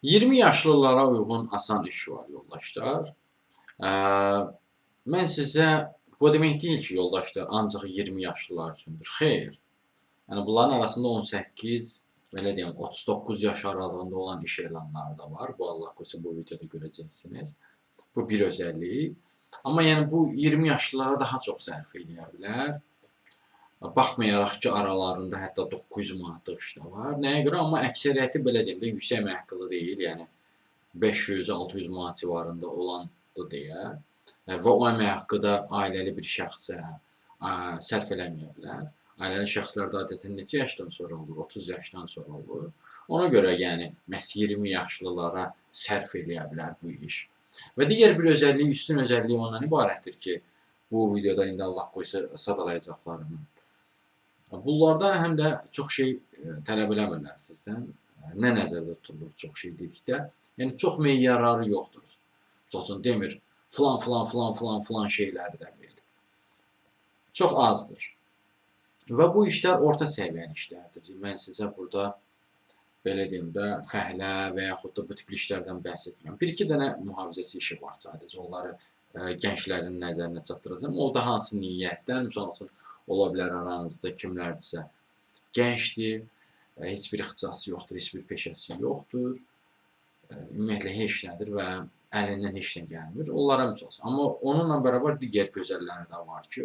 20 yaşlılara uyğun asan iş var yoldaşlar. Mən sizə, bu demək deyil ki, yoldaşlar, ancaq 20 yaşlılar üçündür. Xeyr. Yəni, bunların arasında 18, belə deyim, 39 yaş aralığında olan iş elanları da var. Bu, Allah qoysa, bu videoda görəcəksiniz. Bu bir özəlliyi. Amma yəni, bu 20 yaşlılara daha çox sərf eləyə bilər. Baxmayaraq ki, aralarında hətta 900 manatlıq iş də var. Nəyə görə? Amma əksəriyyəti, belə deyim də, yüksək əmək haqqılı deyil. Yəni, 500-600 manat civarında olandır deyə. Və o əmək haqqı da ailəli bir şəxsə sərf eləməyə bilər. Ailəli şəxslər də adətən neçə yaşdan sonra olur? 30 yaşdan sonra olur. Ona görə, yəni, məhz 20 yaşlılara sərf eləyə bilər bu iş. Və digər bir özəlliyi, üstün özəlliyi ondan ibarətdir ki, bu videoda indi Allah qoysa sadalayacaqlarımın. Bunlarda həm də çox şey tələb eləmirlər sizdən. Nə nəzərdə tutulur çox şey dedikdə? Yəni, çox meyarları yoxdur. Misal üçün, demir, filan, filan, filan, filan, filan şeyləri də bil. Çox azdır. Və bu işlər orta səviyyəli işlərdir. Mən sizə burada, belə deyim də, fəhlə və yaxud da bu tipli işlərdən bəhs etmirəm. Bir-iki dənə mühafizəsi işi var sadəcə. Onları gənclərin nəzərinə çatdıracağam. O da hansı niyyətdən, misal üçün, ola bilər aranızda kimlərdirsə gəncdir, heç bir ixtisası yoxdur, heç bir peşəsi yoxdur, ümumiyyətlə heç nədir və əlindən heç nə gəlmir. Onlara misal üçün. Amma onunla bərabər digər gözəlləri də var ki,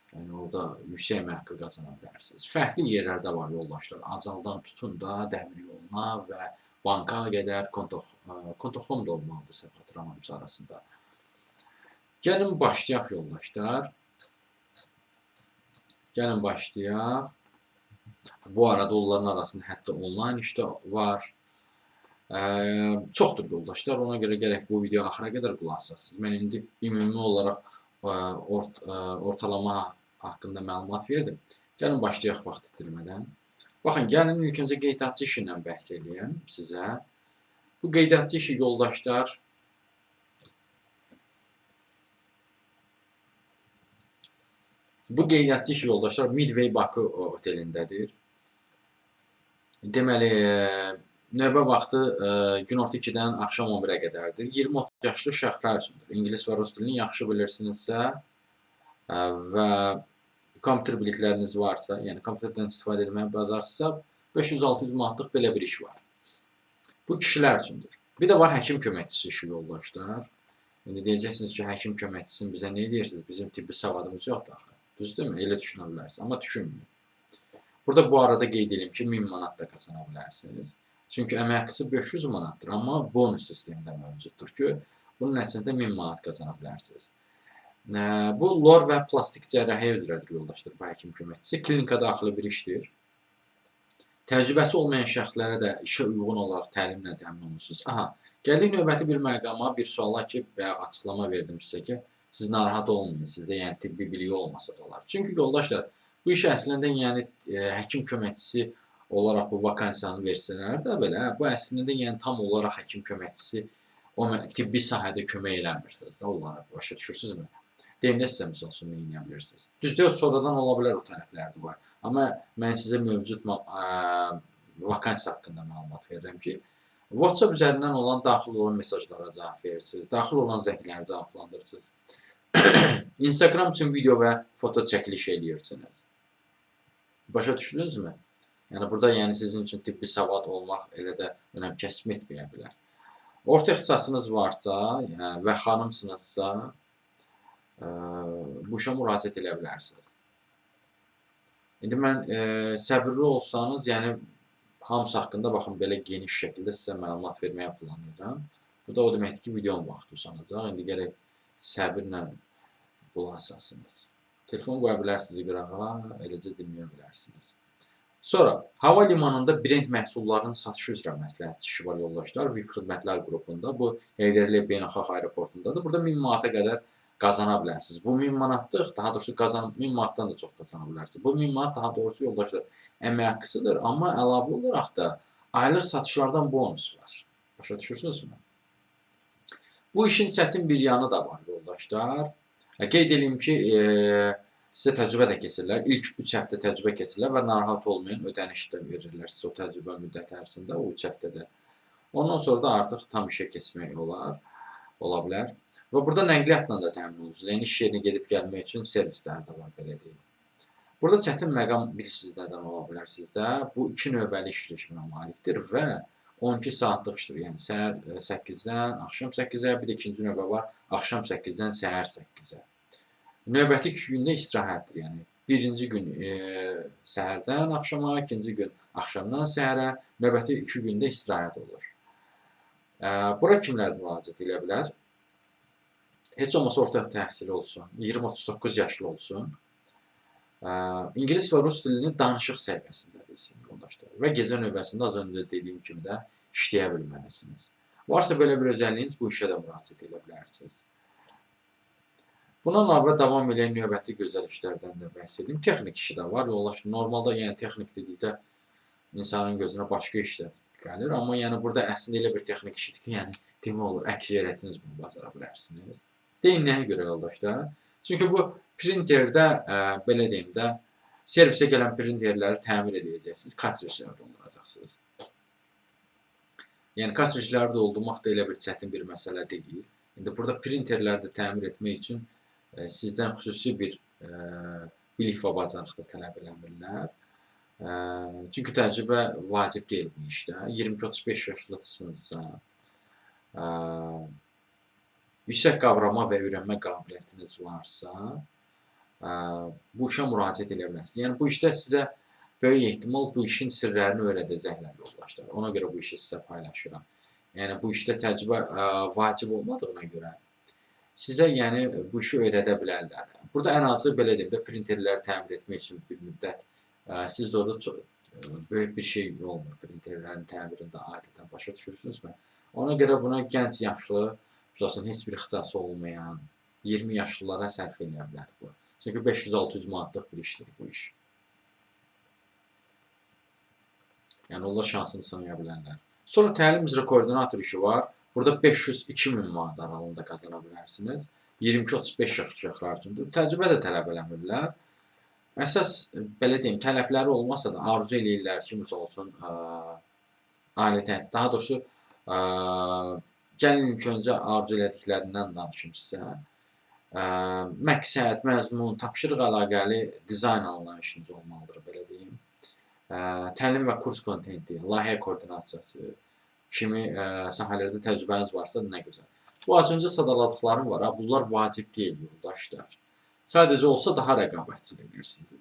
yəni orada yüksək əmək haqqı qazana bilərsiniz. Fərqli yerlərdə var yoldaşlar. Azaldan tutun da dəmir yoluna və banka qədər Kontoxom da olmalıdır, səhv xatırlamamsa arasında. Gəlin başlayaq yoldaşlar. Gəlin başlayaq. Bu arada onların arasında hətta onlayn iş də var. Çoxdur yoldaşlar. Ona görə gərək bu video axıra qədər qulaq asasınız. Mən indi ümumi olaraq ortalama haqqında məlumat verdim. Gəlin başlayaq vaxt itirmədən. Baxın, gəlin ilk öncə qeydiyyatçı işi ilə bəhs eləyəm sizə. Bu qeydiyyatçı işi yoldaşlar Midway Bakı otelindədir. Deməli, növbə vaxtı günorta 2-dən axşam 11-ə qədərdir. 20-30 yaşlı şəxslər üçündür. İngilis və rus dilini yaxşı bilirsinizsə və kompüter bilikləriniz varsa, yəni kompüterdən istifadə etməyi bacarsınızsa, 500-600 manatlıq belə bir iş var. Bu kişilər üçündür. Bir də var həkim köməkçisi işi yoldaşlar. İndi deyəcəksiniz ki, həkim köməkçisini bizə nə deyirsiniz? Bizim tibbi savadımız yoxdur axı. Düzdürmü? Elə düşünə bilərsiniz. Amma düşünməyin. Burada bu arada qeyd edeyim ki, 1000 manat da qazana bilərsiniz. Çünki əmək haqqısı 500 manatdır, amma bonus sistemi də mövcuddur ki, bunun nəticəsində 1000 manat qazana bilərsiniz. Bu, lor və plastik cərrahiyyə üzrədir yoldaşlar, bu həkim köməkçisi. Klinika daxili bir işdir. Təcrübəsi olmayan şəxslərə də işə uyğun olaraq təlimlə təmin olunursunuz. Aha, gəldik növbəti bir məqama, bir suala ki, bayaq açıqlama verdim sizə ki, siz narahat olmayın, sizdə yəni tibbi biliyi olmasa da olar. Çünki yoldaşlar, bu iş əslində yəni həkim köməkçisi olaraq bu vakansiyanı versələr də belə, bu əslində yəni tam olaraq həkim köməkçisi o tibbi sahədə kömək eləmirsiniz də onlara, başa düşürsünüzmü? Deyim də sizə misal üçün nə edə bilirsiniz. Düzdür, sonradan ola bilər o tərəflər də var. Amma mən sizə mövcud vakansiya haqqında məlumat verirəm ki, WhatsApp üzərindən olan daxil olan mesajlara cavab verirsiniz, daxil olan zəngləri cavablandırırsınız. Instagram üçün video və foto çəkiliş eləyirsiniz. Başa düşdünüzmü? Yəni burada yəni sizin üçün tibbi savad olmaq elə də önəm kəsb etməyə bilər. Orta ixtisasınız varsa, yəni, və xanımsınızsa, bu işə müraciət eləyə bilərsiniz. İndi mən səbirli olsanız, yəni hamısı haqqında baxın belə geniş şəkildə sizə məlumat verməyə planlayıram. Bu da o deməkdir ki, videonun vaxtı uzanacaq. İndi gərək səbirlə qulaq asasınız. Telefon qoya bilərsiniz qırağa, eləcə dinləyə bilərsiniz. Sonra, hava limanında brend məhsullarının satışı üzrə məsləhətçi işi var yoldaşlar. VIP xidmətlər qrupunda. Bu, Heydər Əliyev Beynəlxalq Aeroportundadır. Burada 1000 manata qədər qazana bilərsiniz. Bu 1000 manatlıq, daha doğrusu 1000 manatdan da çox qazana bilərsiniz. Bu 1000 manat daha doğrusu yoldaşlar əmək haqqısıdır, amma əlavə olaraq da aylıq satışlardan bonus var. Başa düşürsünüzmü? Bu işin çətin bir yanı da var yoldaşlar. Qeyd edeyim ki, sizə təcrübə də keçirlər. İlk 3 həftə təcrübə keçirlər və narahat olmayın, ödəniş də verirlər sizə o təcrübə müddəti ərzində, o 3 həftədə. Ondan sonra da artıq tam işə keçmək olar, ola bilər. Və burada nəqliyyatla da təmin olunursunuz. Yəni iş yerinə gedib gəlmək üçün servislər də var, belə deyim. Burada çətin məqam bilirsiniz nədən ola bilər sizdə. Bu 2 növbəli iş rejiminə malikdir və 12 saatlıq işdir. Yəni səhər 8-dən axşam 8-ə, bir də ikinci növbə var, axşam 8-dən səhər 8-ə. Növbəti 2 gündə istirahətdir. Yəni birinci gün səhərdən axşama, ikinci gün axşamdan səhərə, növbəti 2 gündə istirahət olur. Bura kimlər müraciət edə bilər? Heç olmasa orta təhsili olsun, 20-39 yaşlı olsun. İngilis və rus dilini danışıq səviyyəsində bilsin yoldaşlar. Və gecə növbəsində az öncə dediyim kimi də işləyə bilməlisiniz. Varsa belə bir özəlliyiniz, bu işə də müraciət edə bilərsiniz. Bundan əlavə davam edən növbəti gözəl işlərdən də bəhs edim. Texnik işi də var. Yoldaş, normalda yəni texnik dedikdə insanın gözünə başqa işlər gəlir. Amma yəni burada əslində elə bir texnik işidir ki, yəni demək olur, əks yerətiniz bunu bacara bilərsiniz. Deyin nəyə görə yoldaşlar? Çünki bu printerdə, belə deyim də, servisə gələn printerləri təmir edəcəksiniz, kartrijləri dolduracaqsınız. Yəni kartrijləri doldurmaq da elə bir çətin bir məsələ deyil. İndi burada printerləri də təmir etmək üçün sizdən xüsusi bir bilik və bacarıq da tələb eləmirlər. Çünki təcrübə vacib deyil bu işdə. 22-35 yaşlısınızsa, yüksək qavrama və öyrənmə qabiliyyətiniz varsa, bu işə müraciət edə bilərsiniz. Yəni bu işdə sizə böyük ehtimal bu işin sirlərini öyrədəcəklər yoldaşlar. Ona görə bu işi sizə paylaşıram. Yəni bu işdə təcrübə vacib olmadığına görə sizə yəni bu işi öyrədə bilərlər. Burada ən azı belə deyim də printerləri təmir etmək üçün bir müddət siz də orada çox böyük bir şey olmur. Printerlərin təmirində adətən başa düşürsünüzmü? Ona görə buna gənc yaşlı, məsələn, heç bir ixtisası olmayan 20 yaşlılara sərf eləyə bilər bu. Çünki 500-600 manatlıq bir işdir bu iş. Yəni onlar şansını sınaya bilərlər. Sonra təlim üzrə koordinator işi var. Burada 500-2000 manat aralığında qazana bilərsiniz. 22-35 yaşlı uşaqlar üçündür. Təcrübə də tələb eləmirlər. Əsas, belə deyim, tələbləri olmasa da arzu eləyirlər ki, misal olsun, ailə, daha doğrusu, gəlin ilk öncə arzu elədiklərindən danışım sizə. Məqsəd, məzmun, tapşırıq əlaqəli dizayn anlayışınız olmalıdır, belə deyim. Təlim və kurs kontenti, layihə koordinasiyası kimi sahələrdə təcrübəniz varsa nə gözəl. Bu az öncə sadaladıqlarım var, ha, bunlar vacib deyil yoldaşlar. Sadəcə olsa daha rəqabətçil edir sizi.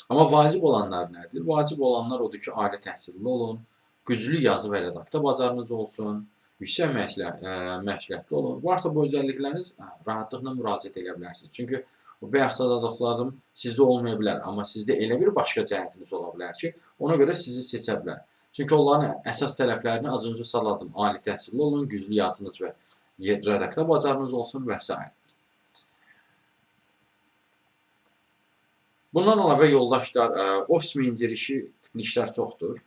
Amma vacib olanlar nədir? Vacib olanlar odur ki, ali təhsilli olun, güclü yazı və redakta bacarınız olsun, yüksək məsuliyyətli olun. Varsa bu özəllikləriniz rahatlıqla müraciət edə bilərsiniz. Çünki o bayaq sadaladıqlarım sizdə olmaya bilər, amma sizdə elə bir başqa cəhətiniz ola bilər ki, ona görə sizi seçə bilər. Çünki onların əsas tələblərini az öncə sadaladım. Ali təhsilli olun, güclü yazınız və redakta bacarınız olsun və s. Bundan əlavə yoldaşlar, ofis meneceri işi tipli işlər çoxdur.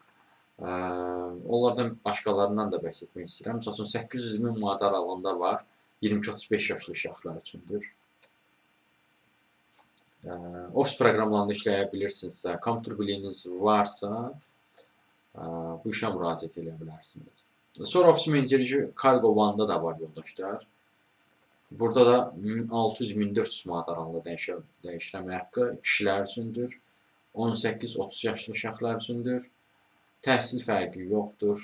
Onlardan başqalarından da bəhs etmək istəyirəm. Məsəl üçün 800 min manat aralığında var. 22-35 yaşlı uşaqlar üçündür. Ofis proqramlarında işləyə bilirsinizsə, kompüter biliyiniz varsa, bu işə müraciət edə bilərsiniz. Sonra ofis meneceri işi Cargo One-da da var yoldaşlar. Burada da 600-1400 manat aralığında dəyişirəm haqqı kişilər üçündür. 18-30 yaşlı uşaqlar üçündür. Təhsil fərqi yoxdur.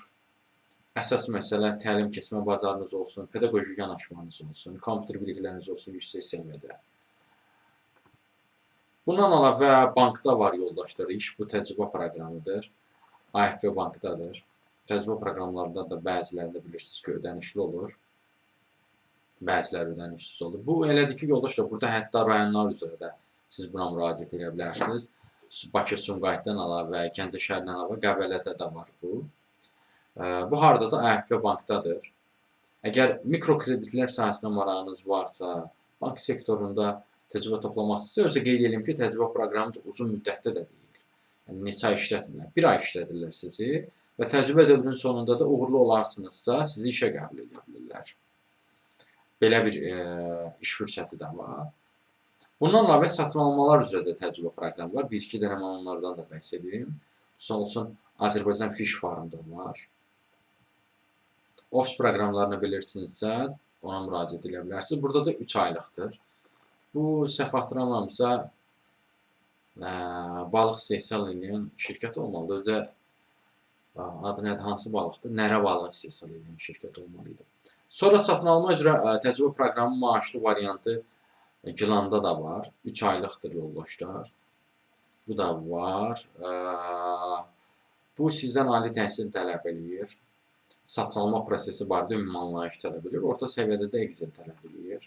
Əsas məsələ təlim keçmə bacarınız olsun, pedaqoji yanaşmanız olsun, kompüter bilikləriniz olsun yüksək səviyyədə. Bundan əlavə bankda var yoldaşlar iş. Bu təcrübə proqramıdır. AFP bankdadır. Təcrübə proqramlarında da bəzilərində bilirsiniz ki, ödənişli olur. Bəziləri ödənişsiz olur. Bu elədir ki, yoldaşlar, burada hətta rayonlar üzrə də siz buna müraciət edə bilərsiniz. Bakı, Sumqayıtdan əlavə, Gəncə şəhərindən əlavə Qəbələdə də var bu. Bu hardadır? AFP bankdadır. Əgər mikrokreditlər sahəsində marağınız varsa, bank sektorunda təcrübə toplamaq istəyirsə, özü qeyd edeyim ki, təcrübə proqramı da uzun müddətdə də deyil. Yəni, neçə ay işlətmirlər? Bir ay işlədirlər sizi və təcrübə dövrünün sonunda da uğurlu olarsınızsa, sizi işə qəbul edə bilirlər. Belə bir iş fürsəti də var. Bundan əlavə satın almalar üzrə də təcrübə proqramı var. Bir-iki dənə mən onlardan da bəhs edeyim. Misal üçün, Azərbaycan Fish Farm-da var. Ofis proqramlarını bilirsinizsə, ona müraciət edə bilərsiniz. Burada da 3 aylıqdır. Bu, səhv xatırlamıramsa, balıq istehsal edən şirkət olmalıdır. Özü adı nədir, hansı balıqdır? Nərə balığı istehsal edən şirkət olmalıydı. Sonra satın alma üzrə təcrübə proqramı maaşlı variantı Gilanda da var. 3 aylıqdır yoldaşlar. Bu da var. Bu sizdən ali təhsil tələb eləyir. Satın alma prosesi barədə ümumi anlayış tələb eləyir. Orta səviyyədə də Excel tələb eləyir.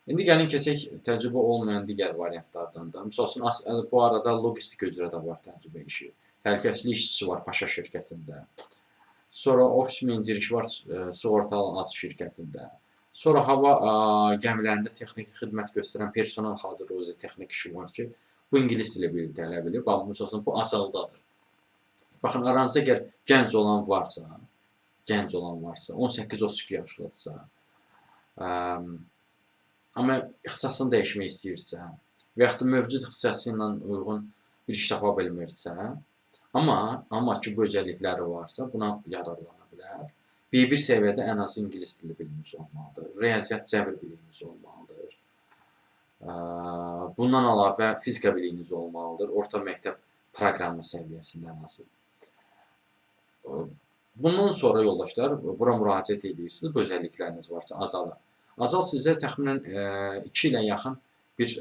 İndi gəlin keçək təcrübə olmayan digər variantlardan da. Misal üçün, bu arada logistik üzrə də var təcrübə işi. Təhlükəsizlik işçisi var Paşa şirkətində. Sonra ofis menecer işi var sığortalı az şirkətində. Sonra hava gəmilərində texniki xidmət göstərən personal hazırlığı üzrə texnik işi var ki, bu ingilis dili biliyi tələb edir. Bax, misal üçün, bu Azaldadır. Baxın, aranızda əgər gənc olan varsa, 18-32 yaşlıdırsa, amma ixtisasını dəyişmək istəyirsə və yaxud da mövcud ixtisası ilə uyğun bir iş tapa bilmirsə, amma ki, bu özəllikləri varsa, buna yararlana bilər. B1 səviyyədə ən az ingilis dili biliyiniz olmalıdır, riyaziyyat cəbr biliyiniz olmalıdır. Bundan əlavə fizika biliyiniz olmalıdır, orta məktəb proqramı səviyyəsində ən azı. Bundan sonra yoldaşlar, bura müraciət edirsiniz, bu özəllikləriniz varsa Azala. Azal sizə təxminən 2 ilə yaxın bir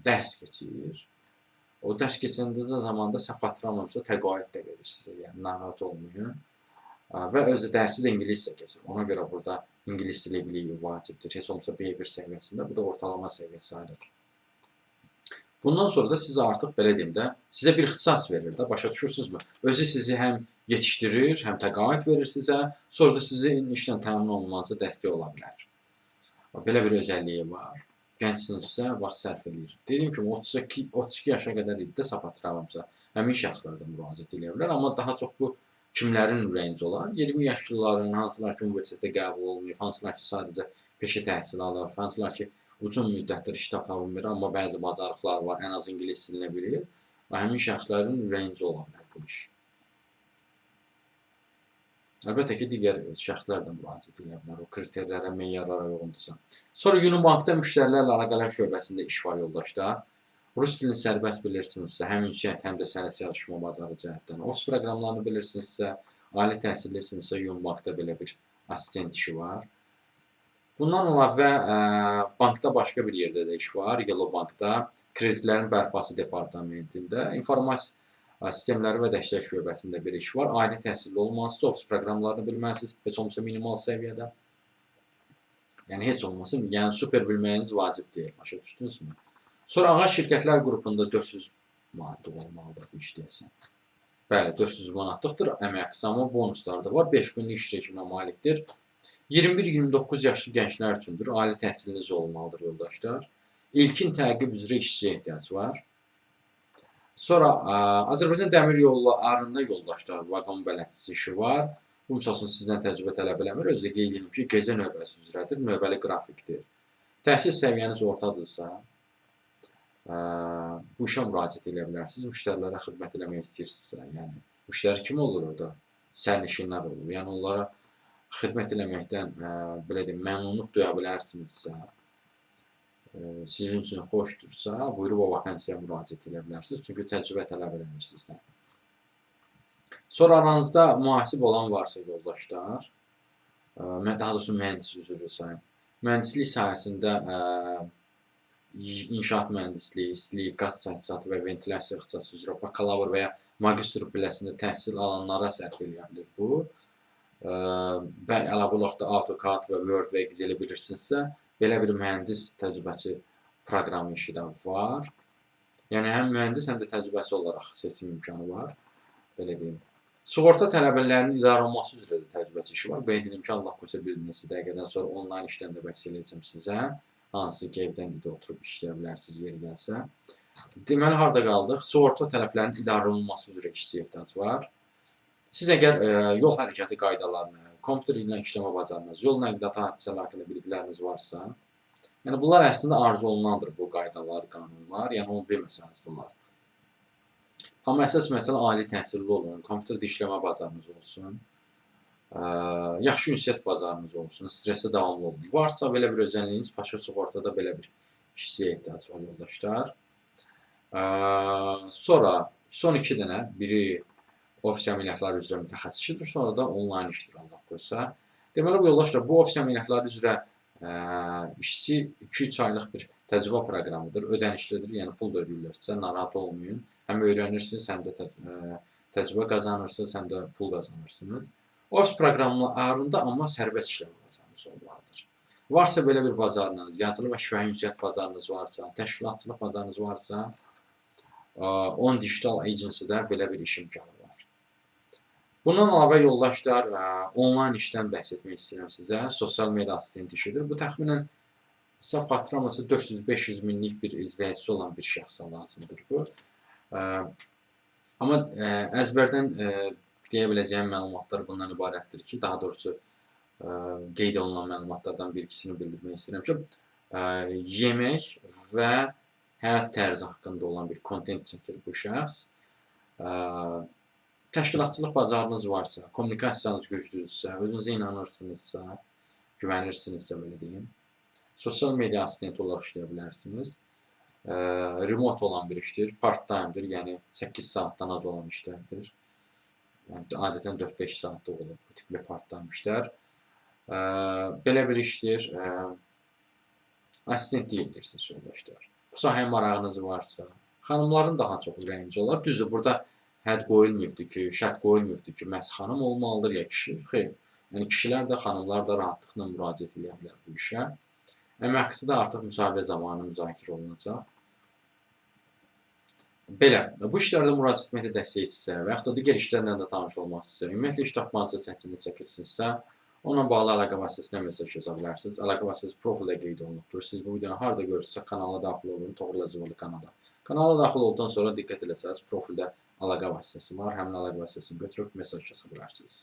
dərs keçir. O dərs keçəndə də zamanda səhv xatırlamıramsa təqaüd də verir sizə, yəni narahat olmayın. Və özü dərsi də ingiliscə keçir. Ona görə burada ingilis dili biliyi vacibdir. Heç olmasa B1 səviyyəsində, bu da ortalama səviyyə sayılır. Bundan sonra da sizə artıq, belə deyim də, sizə bir ixtisas verir də, başa düşürsünüzmü? Özü sizi həm yetişdirir, həm təqaüd verir sizə, sonra da sizin işlə təmin olunmanıza dəstək ola bilər. Belə bir özəlliyi var. Gəncsinizsə, vaxt sərf eləyir. Dediyim kimi, 32 yaşa qədər idi də səhv xatırlamıramsa, həmin şəxslər də müraciət eləyə bilər. Amma daha çox bu kimlərin ürəyincə olar? 20 yaşlıların, hansılar ki, universitetdə qəbul olmayıb, hansılar ki, sadəcə peşə təhsili alır, hansılar ki, uzun müddətdir iş tapa bilmir, amma bəzi bacarıqlar var, ən az ingilis dilini bilir və həmin şəxslərin ürəyincə ola bilər bu iş. Əlbəttə ki, digər şəxslər də müraciət edə bilər, o kriterlərə, meyarlara uyğundursa. Sonra Unibankda müştərilərlə əlaqələr şöbəsində iş var yoldaşlar. Rus dilini sərbəst bilirsinizsə, həm ünsiyyət, həm də sələs yazışma bacarı cəhətdən. Ofis proqramlarını bilirsinizsə, ali təhsillisinizsə, Unibankda belə bir asistent işi var. Bundan əlavə bankda başqa bir yerdə də iş var. Yellow Bankda kreditlərin bərpası departamentində informasiya sistemləri və dəstək şöbəsində bir iş var. Ali təhsilli olmalısınız, ofis proqramlarını bilməlisiniz, heç olmasa minimal səviyyədə. Yəni heç olmasa, yəni super bilməyiniz vacib deyil, başa düşdünüzmü? Sonra ağac şirkətlər qrupunda 400 manatlıq olmalıdır bu iş deyəsən. Bəli, 400 manatlıqdır, əmək haqqı, amma bonuslar da var. 5 günlük iş rejiminə malikdir. 21-29 yaşlı gənclər üçündür. Ali təhsiliniz olmalıdır yoldaşlar. İlkin təqib üzrə işçiyə ehtiyac var. Sonra Azərbaycan Dəmir Yollarında yoldaşlar vaqon bələdçisi işi var. Bu, misal üçün, sizdən təcrübə tələb eləmir. Özü də qeyd edim ki, gecə növbəsi üzrədir, növbəli qrafikdir. Təhsil səviyyəniz ortadırsa, bu işə müraciət edə bilərsiniz. Müştərilərə xidmət eləmək istəyirsinizsə, yəni müştəri kim olur orada? Sərnişinlər olur. Yəni onlara xidmət eləməkdən, belə deyim, məmnunluq duya bilərsinizsə, sizin üçün xoşdursa, buyurub o vakansiyaya müraciət edə bilərsiniz. Çünki təcrübə tələb eləmir sizdən. Sonra aranızda mühasib olan varsa yoldaşlar, daha doğrusu mühəndis üzrə sayım. Mühəndislik sahəsində inşaat mühəndisliyi, istilik, qaz təchizatı və ventilyasiya ixtisası üzrə bakalavr və ya magistr pilləsində təhsil alanlara sərf eləyə bilər bu. Və əlavə olaraq da AutoCAD və Word və Excel-i bilirsinizsə, belə bir mühəndis təcrübəsi proqramı işi də var. Yəni həm mühəndis, həm də təcrübəsi olaraq seçim imkanı var. Belə deyim. Sığorta tələbələrinin idarə olunması üzrə də təcrübəsi işi var. Qeyd edim ki, Allah qoysa bir neçə dəqiqədən sonra onlayn işdən də bəhs eləyəcəm sizə. Hansı ki, evdən də oturub işləyə bilərsiniz yeri gəlsə. Deməli, harada qaldıq? Sığorta tələblərinin idarə olunması üzrə işçiyə ehtiyac var. Siz əgər yol hərəkəti qaydalarını, kompüter ilə işləmə bacarınız, yol nəqliyyatı hadisələri haqqında bilgiləriniz varsa, yəni bunlar əslində arzu olunandır bu qaydalar, qanunlar, yəni onu bilməsəniz bunlar. Amma əsas məsələ ali təhsilli olun, kompüterdə işləmə bacarınız olsun. Yaxşı ünsiyyət bazarınız olsun, stresə davamlı olun. Varsa belə bir özəlliyiniz, Paşa Sığortada belə bir işçiyə ehtiyac var yoldaşlar. Sonra son 2 dənə, biri ofis əməliyyatları üzrə mütəxəssis işidir, sonra da onlayn işdir Allah qoysa. Deməli bu yoldaşlar, bu ofis əməliyyatları üzrə işçi 2-3 aylıq bir təcrübə proqramıdır, ödənişlidir, yəni pul da ödəyirlər sizə, narahat olmayın. Həm öyrənirsiniz, həm də təcrübə qazanırsınız, həm də pul qazanırsınız. Ofis proqramlarında amma sərbəst işlə olacağınız olmalıdır. Varsa belə bir bacarınız, yazılı və şifahi ünsiyyət bacarınız varsa, təşkilatçılıq bacarınız varsa, On Digital Agency-də belə bir iş imkanı var. Bundan əlavə yoldaşlar, onlayn işdən bəhs etmək istəyirəm sizə. Sosial media assistent işidir. Bu təxminən səhv xatırlamırsa 400-500 minlik bir izləyicisi olan bir şəxsə lazımdır bu. Amma əzbərdən deyə biləcəyim məlumatlar bundan ibarətdir ki, daha doğrusu qeyd olunan məlumatlardan bir ikisini bildirmək istəyirəm ki, yemək və həyat tərzi haqqında olan bir kontent çəkir bu şəxs. Təşkilatçılıq bacarığınız varsa, kommunikasiyanız güclüdürsə, özünüzə inanırsınızsa, güvənirsinizsə belə deyim, sosial media assistenti olaraq işləyə bilərsiniz. Remote olan bir işdir, part-time'dir, yəni 8 saatdan az olan işlərdir. Yəni, adətən 4-5 saatlıq olur bu tipli part-time işlər. Belə bir işdir. Assistent deyə bilirsiniz yoldaşlar. Bu sahəyə marağınız varsa, xanımların daha çox ürəyincə olar. Düzdür, burada hədd qoyulmayıbdır ki, şərt qoyulmayıbdır ki, məhz xanım olmalıdır ya kişi. Xeyr. Yəni kişilər də, xanımlar da rahatlıqla müraciət edə bilər bu işə. Əmək haqqısı da artıq müsahibə zamanı müzakirə olunacaq. Belə, bu işlərdə müraciət etməkdə dəstək istəyirsə və yaxud da digər işlərlə də tanış olmaq istəyirsə, ümumiyyətlə iş tapmaqda çətinlik çəkirsinizsə, onunla bağlı əlaqə vasitəsinə mesaj yaza bilərsiniz. Əlaqə vasitəsi profildə qeyd olunubdur. Siz bu videonu harada görürsünüzsə kanala daxil olun, Toğrul Əzizoğlu kanala. Kanala daxil olduqdan sonra diqqət eləsəniz profildə əlaqə vasitəsi var. Həmin əlaqə vasitəsini götürüb mesaj yaza bilərsiniz.